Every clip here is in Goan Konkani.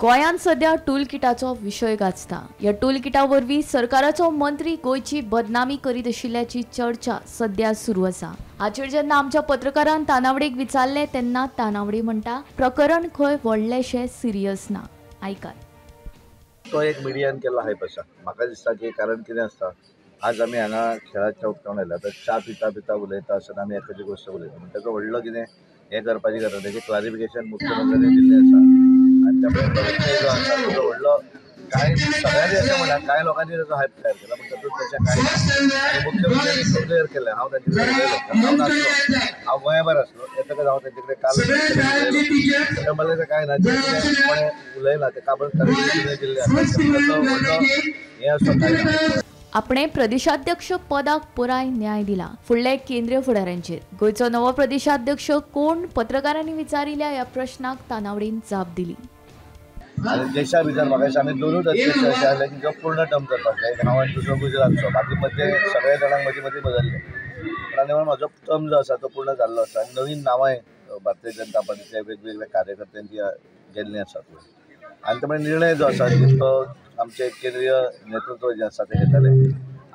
गोंयांत सध्या टूलकिटाचो विशय गाजता. ह्या टूलकिटा वरवीं सरकाराचो मंत्री गोंयची बदनामी करीत आशिल्ल्याची चर्चा सध्या सुरू आसा. हाचेर जेन्ना आमच्या पत्रकारान तानावडेक विचारलें तेन्ना तानावडे म्हणटा प्रकरण खंय व्हडलेशें सिरियस ना. आयकात. तो एक मिडियान केल्लो हायप आसा. म्हाका दिसता की कारण कितें आसता, आज आमी हांगा खेळाच्या उक्तावण आयल्या आतां च्या पिता पिता उलयता आसतना आमी एखादी गोश्ट उलयता, पूण ताचो व्हडलो कितें हें करपाची गरज, ताचें क्लारिफिकेशन मुख्यमंत्र्यांनी दिल्लें आसा. आनी त्यामुळे जो आसा ताचो व्हडलो कांय सगळ्यांनी अशें म्हणा कांय लोकांनी ताचो हायप तयार केला, पूण तातूंत तशें कांय ना. आनी मुख्यमंत्र्यांनी क्लियर केलें, हांव तांचे कडेन उलयलो, हांव नासलो, हांव गोंयाभायर आसलो, येतकच हांव तांचे कडेन काल उलयलो, म्हणलें कांय ना, जें कोणें उलयलां तें काबर क्लारिफिकेशन दिल्लें आसा, ताचो व्हडलो हें आसता कांय ना. आपणे प्रदेशाध्यक्ष पदाक पुराय न्याय दिला. फुडले केंद्रीय फुडाऱ्यांचेर गोंयचो नवो प्रदेशाध्यक्ष कोण पत्रकारांनी विचारिल्ल्या ह्या प्रश्नाक तानावडेन जाप दिली. आनी देशा भितर म्हाका दिसता आमी दोनूच अध्यक्ष अशे आसले की जो पूर्ण टर्म करपाक जाय, हांव आनी दुसरो गुजरातचो, बाकी मदले सगळे जाणांक मदीं मदीं बदल्ले, पूण आनी म्हजो टर्म जो आसा तो पूर्ण जाल्लो आसा. आनी नवीन नांवांय भारतीय जनता पार्टीच्या वेगवेगळ्या कार्यकर्त्यांची गेल्लीं आसात. आनी त्यामुळे निर्णय जो आसा तो आमचे केंद्रीय नेतृत्व जें आसा तें घेतलें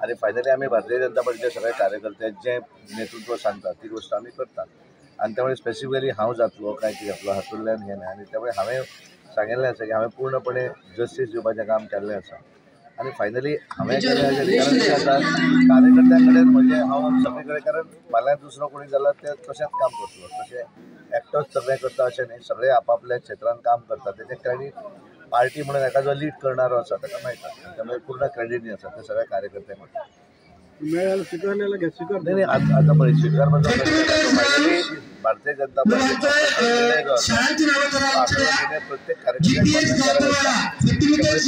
आनी फायनली आमी भारतीय जनता पार्टीचे सगळे कार्यकर्ते जें नेतृत्व सांगता ती गोश्ट आमी करतात. आनी त्यामुळे स्पेसिफिकली हांव जातलो काय कितें जातलो हातूंतल्यान हें ना. आनी त्यामुळे हांवें सांगिल्लें आसा की हांवें पूर्णपणे जस्टीस दिवपाचें काम केल्लें आसा. आनी फायनली हांवें केलें अशें कारण कितें आसा, कार्यकर्त्यां कडेन म्हजें हांव सगळे कडेन, कारण फाल्यां दुसरो कोणी जाल्यार ते तशेंच काम करतलो, तशें एकटोच सगळें करता अशें न्ही, सगळे आपापल्या क्षेत्रांत काम करता. तेजें क्रेडीट पार्टी म्हणून एका जो लीड करणारो आसा ताका मेळटा, त्यामुळे पूर्ण क्रेडीट जें आसा तें सगळ्या कार्यकर्त्यांक वता. नाही नाही, आतां पळय स्विकारपाचो फायनली भारतीय जनता पार्टीचो निर्णय जो आसा प्रत्येक कार्यकर्त्याक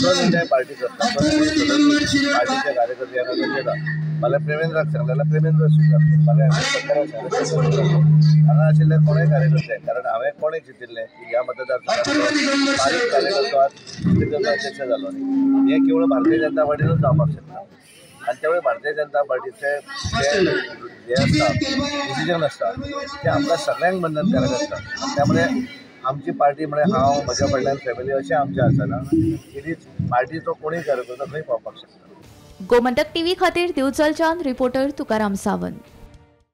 तो निर्णय पार्टी करता, पार्टीचे कार्यकर्ते हांगा गरजेचा. फाल्यां प्रेमेंद्राक सांगलें जाल्यार प्रेमेंद्र स्विकारतलो, फाल्यां सरकाराक सांगलें हांगा आशिल्ले कोणूय कार्यकर्ते, कारण हांवें कोणें चिंतिल्लें की ह्या मतदारसंघांतलो बारीक कार्यकर्तो आज अध्यक्ष जालो न्ही, हें केवळ भारतीय जनता पार्टीनूच जावपाक शकता. आनी त्यामुळे भारतीय जनता पार्टीचे जे आसता डिसिजन आसता तें आमकां सगळ्यांक बंधनकारक आसता. त्यामुळे आमची पार्टी म्हळ्यार हांव म्हज्या फाटल्यान फॅमिली अशें आमचें आसना, it is पार्टीचो कोणूय कार्यकर्तो खंय पावपाक शकता. गोमंतक टीव्ही खातीर दिवचलच्यान रिपोर्टर तुकाराम सावंत.